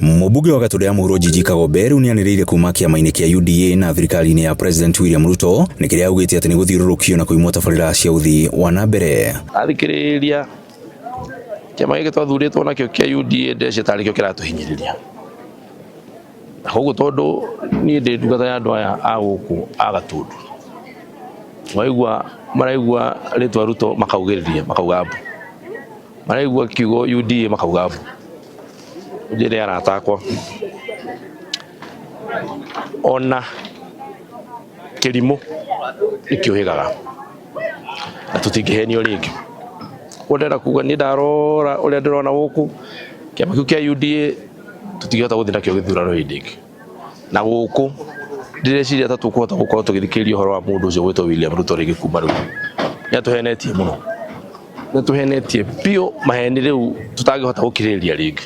Mũmbunge wa Gatũndũ ya Mũhuro Jiji Kagombe rĩu nĩanĩrĩire kuma kĩama-inĩ kĩa UDA na thirikari-inĩ ya President William Ruto nĩ kĩrĩa augĩte atĩ nĩ gũthiũrũrũkio na kũimwo tabarĩra cia ũthii wa na mbere. Athikĩrĩria kĩama gĩkĩ twathurĩtwo nakĩo kĩa UDA ndeci tarĩ kĩo kĩratũhinyĩrĩria, na koguo tondũ niĩ ndĩ ndungata ya andũ aya a gũkũ a Gatũndũ, waigua maraigua rĩtwa Ruto makaugĩrĩria, makauga mbu, maraigua kiugo UDA makauga mbu. Njĩre arata akwa ona kĩrimũ nĩkĩũhĩgaga na tũtingĩhenio rĩngĩ. Ũguo ndĩrenda kuga niĩ ndarora ũrĩa ndĩrona gũkũ, kĩama kĩu kĩa UDA tũtingĩhota gũthiĩ nakĩo gĩthurano hĩndĩ ĩngĩ. Na gũkũ ndĩreciria ta tũkũhota gũkorwo tũgĩthikĩrĩria ũhoro wa mũndũ ũcio ũgwĩtwo William Ruto rĩngĩ kuma rĩu. Nĩ atũhenetie mũno, nĩ atũhenetie biũ maheni rĩu tũtangĩhota gũkirĩrĩria rĩngĩ.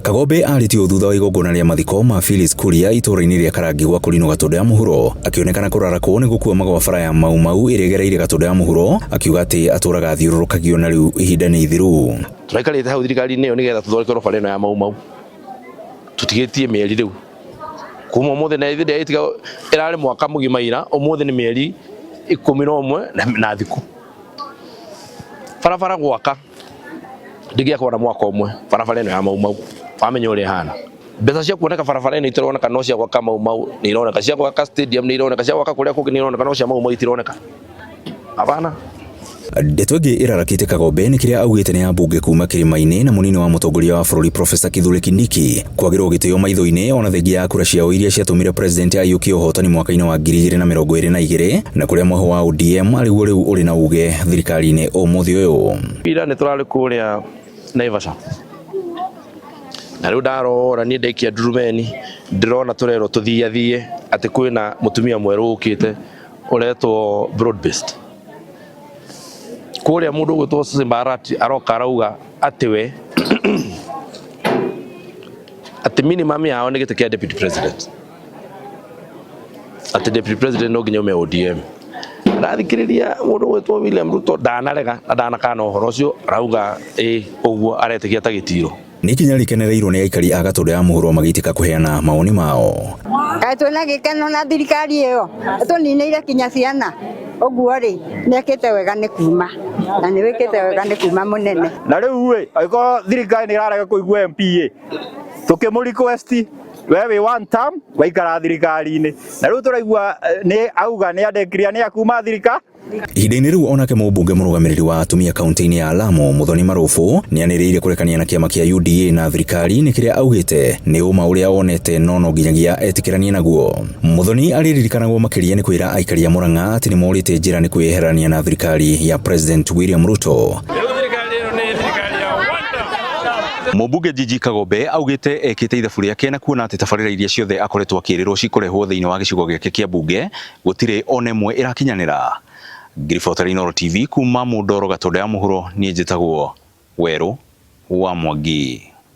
Kagombe arĩtie ũũ thutha wa igongona rĩa mathiko ma Phyllis Kuria itũũra-inĩ rĩa Karangi gwa Kũrinũ Gatũndũ ya Mũhuro, akĩonekana kũrarakwo nĩ gũkua magwa bara ya Mau Mau ĩrĩa ĩgereire Gatũndũ ya Mũhuro, akiuga atĩ atũũraga athiũrũrũkagio na rĩu ihinda nĩ ithiru. Tũraikarĩte hau thirikari-inĩ ĩyo nĩgetha tũthondekerwo bara ĩno ya Mau Mau. Tũtigĩtie mĩeri rĩu kuma ũmũthĩ, na ithuĩ ndĩragĩtiga ĩrarĩ mwaka mũgima ira, ũmũthĩ nĩ mĩeri 11 na thikũ. Barabara gwaka ndĩngĩakwo na mwaka ũmwe, barabara ĩno ya Mau Mau wamenya ũrĩa ĩhana. Mbeca cia kuoneka barabara ĩno itironeka, no cia gwaka Mau Mau nĩ ironeka, cia gwaka stadium nĩ ironeka, cia gwaka kũrĩa kũngĩ nĩ ironeka, no cia Mau Mau itironeka. Hapana. Ndeto ĩngĩ ĩrarakĩte Kagombe nĩ kĩrĩa augĩte nĩ ambunge kuma kĩrĩma-inĩ na mũnini wa mũtongoria wa bũrũri Professor Kithure Kindiki kwagĩrwo gĩtĩo maitho-inĩ ona thengia ya kura ciao iria ciatũmire President aiyũkie ũhotani mwaka-inĩ wa 2022, na kũrĩa mwahũ wa ODM arĩguo rĩu ũrĩ na uge thirikari-inĩ ũmũthĩ ũyũ. Ira nĩ tũrarĩ kũrĩa Naivasha, na rĩu ndarora niĩ ndaikia ndurumeni ndĩrona tũrerwo tũthiathie atĩ kwĩna mũtumia mwerũ ũkĩte ũretwo broad based. Kũrĩa mũndũ ũgwĩtwo Simba Arati aroka arauga atĩ we atĩ minimum yao nĩ gĩtĩ kĩa deputy president, atĩ deputy president no nginya ume ODM. Ndathikĩrĩria mũndũ ũgwĩtwo William Ruto ndanarega na ndanakana ũhoro ũcio, arauga ĩ ũguo aretĩkia ta gĩtiro. Nĩ ikinya rĩkenereirwo nĩ aikari a Gatũndũ ya Mũhuro magĩitĩka kũheana mawoni mao. Kaĩ twĩna gĩkeno na thirikari ĩyo ĩtũninĩire kinya ciana ũguo rĩ, nĩ ekĩte wega nĩ kuma na nĩ wĩkĩte wega nĩ kuma mũnene. Na rĩu ĩ, angĩkorwo thirikari nĩ ĩrarega kũigua MP ĩ, tũkĩmũ request we wĩ one term waikara thirikari-inĩ, na rĩu tũraigua nĩ auga nĩ andĩkiria nĩ akuma thirikari. Ihinda-inĩ rĩu onake mũmbunge mũrũgamĩrĩri wa atumia kaunti-inĩ ya Lamu Muthoni Marubu nĩanĩrĩire kũrekania na kĩama kĩa UDA na thirikari nĩ kĩrĩa augĩte nĩ ũma ũrĩa onete no no nginyagia etĩkĩranie naguo. Muthoni arĩririkanagwo makĩria nĩ kwĩra aikari a Murang'a atĩ nĩ morĩte njĩra nĩ kwĩyeherania na thirikari ya President William Ruto. Mũmbunge Gigi Kagombe augĩte ekĩte ithabu rĩake na kuona atĩ tabarĩra iria ciothe akoretwo akĩrĩrwo cikũrehwo thĩinĩ wa gĩcigo gĩake kĩa mbunge gũtirĩ ona ĩmwe ĩrakinyanĩra. Ngĩribotera Inooro TV kuma Mũndoro Gatũndũ ya Mũhuro, niĩ njĩtagwo Werũ wa Mwangi.